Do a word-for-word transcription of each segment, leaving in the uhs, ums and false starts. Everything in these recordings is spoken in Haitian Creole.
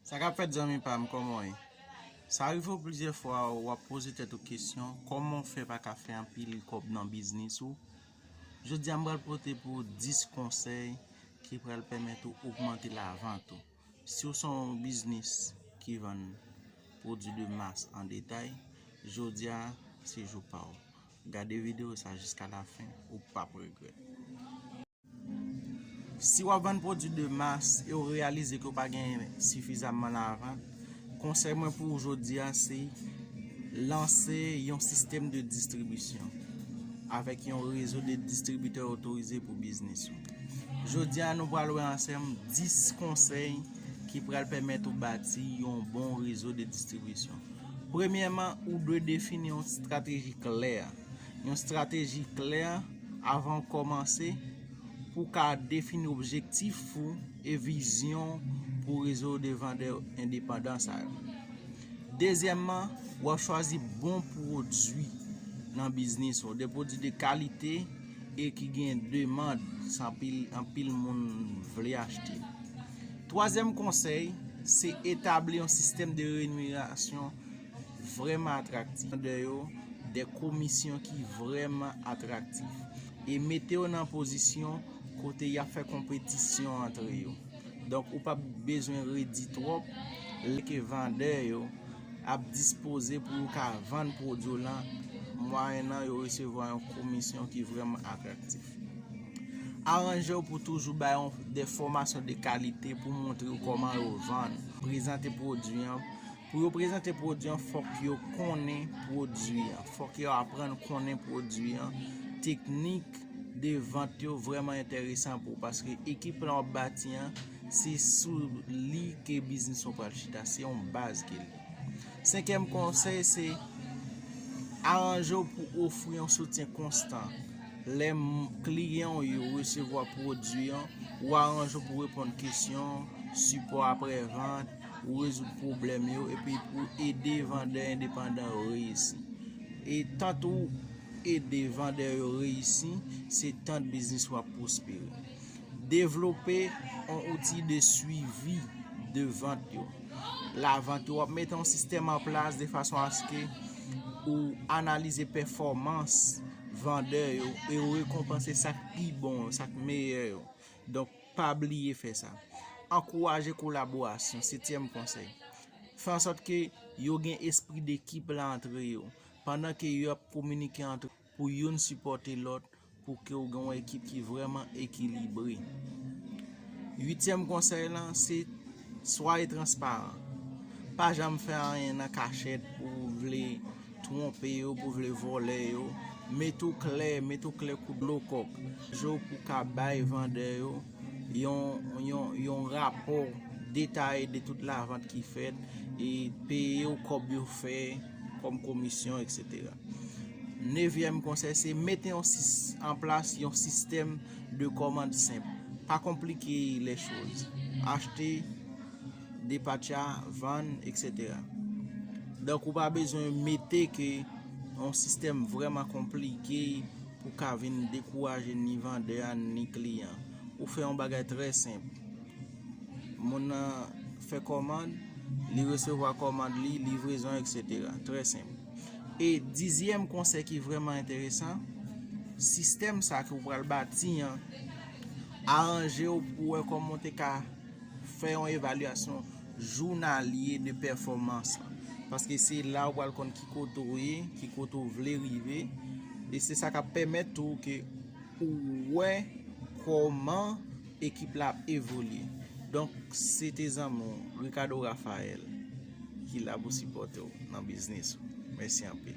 Sa k ap fèt, zanmi pa m, kòman w ye? Sa rive w plizyè fwa, w ap poze tèt ou kesyon, kòman w fè pa ka fè anpil kòb nan biznis ou? Jodi a, m pral pote pou w dis konsèy ki pral pèmèt ou ogmante lavant ou. Si w se yon biznis ki vann pwodui de mas an detay, jodi a se jou pa w. Gade videyo sa jiska lafen, ou p ap regrèt. Si w ap vann pwodui de mas e w reyalize ke w pa gen sifizamman lavant, konsèy mwen pou w jodi a se lanse yon sistèm de distribisyon avèk yon rezo de distribitè otorize pou biznis ou. Jodi a, nou pral wè ansanm dis konsèy ki pral pèmèt ou bati yon bon rezo de distribisyon. Premyèman, ou dwe defini yon estrateji klè. Yon estrateji klè avan w kòmanse pou w ka defini objektif ou e vizyon pou rezo de vandè endepandan sa yo. Dezyèmman, w ap chwazi bon pwodui nan biznis ou, de pwodui de kalite e ki gen demann, sa anpil, anpil moun vle achte. Twazyèm konsèy, se etabli yon sistèm de remirasyon vrèman atraktif. Vande yo de komisyon ki vrèman atraktif e mete yo nan pozisyon kote y ap fè konpetisyon antre yo. Donk, ou p ap bezwen redi twòp lè ke vandè yo ap dispoze pou yo ka vann pwodui w lan, mwayennan yo resevwa yon komisyon ki vrèman atraktif. Aranje w pou toujou bay yon, de fòmasyon de kalite pou montre yo kòman yo vann, prezante pwodui an. Pou yo prezante pwodui an, fòk yo konnen pwodui an. Fòk yo aprann konnen pwodui an. Teknik de vant yo vrèman enteresan pou ou, paske ekip lan w ap bati an, se sou li ke biznis ou pral chita. Se yon baz ke li. Senkyèm konsèy, se aranje w pou ofri yon soutyen konstan. Lè m-, kliyan w yo resevwa pwodui an, ou aranje w pou reponn kesyon, sipò aprè vant, ou rezoud pwoblèm yo, epi pou ede vandè endepandan yo reyisi. E tant ou ede vandè yo reyisi, se tant biznis ou ap pwospere. Devlope yon outi de swivi de vant yo. Lavant yo, w ap mete yon sistèm an plas de fason aske ou analize pèfòmans vandè yo e rekonpanse sa k pi bon yo, sa k meyè yo. Donk, pa bliye fè sa. Ankouraje kolaborasyon, setyèm konsèy. Fè ansòt ke yo gen espri dekip la antre yo. Pandan ke yo ap kominike antre pou youn sipòte lòt, pou ke w gen yon ekip ki vrèman ekilibre. Uityèm konsèy lan, se swaye transparan. Pa janm fè anyen nan kachèt pou w vle twonpe yo, pou w vle vòlè yo. Mete w klè, mete w klè kou dlo kòk. Jou pou w ka bay vandè yo yon, yon, yon rapò detaye de tout lavant ki fèt e peye yo kòb yo fè kòm komisyon, etsetera. Nevyèm konsèy, se mete yon sis-, an plas yon sistèm de kòmand senp. Pa konplike lè choz. Achte, depatcha, vann, etsetera. Donk, ou pa bezwen mete ke yon sistèm vrèman konplike pou ka vin dekouraje ni vandè a, ni kliyan. Ou fè yon bagay trè senp. Moun nan fè kòmand, li resevwa kòmand li, livrezon, etsetera. Trè senp. E dizyèm konsèy ki vrèman enteresan, sistèm sa ke w pral bati an, aranje w pou w wè kòman w te ka fè yon evalyasyon jounalye de pèfòmans lan. Paske se la w pral konn ki kote w ye, ki kote w vle rive, e se sa k ap pèmèt tou ke ou wè kòman ekip la ap evolye. Donk, se te zanmi w, Ricardo Raphael, ki la pou sipòte w nan biznis ou. Mèsi anpil.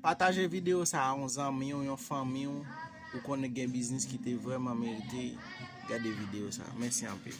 Pataje videyo sa a yon zanmi w, yon fanmi w, ou konnen gen biznis ki te vrèman merite gade videyo sa a. Mèsi anpil.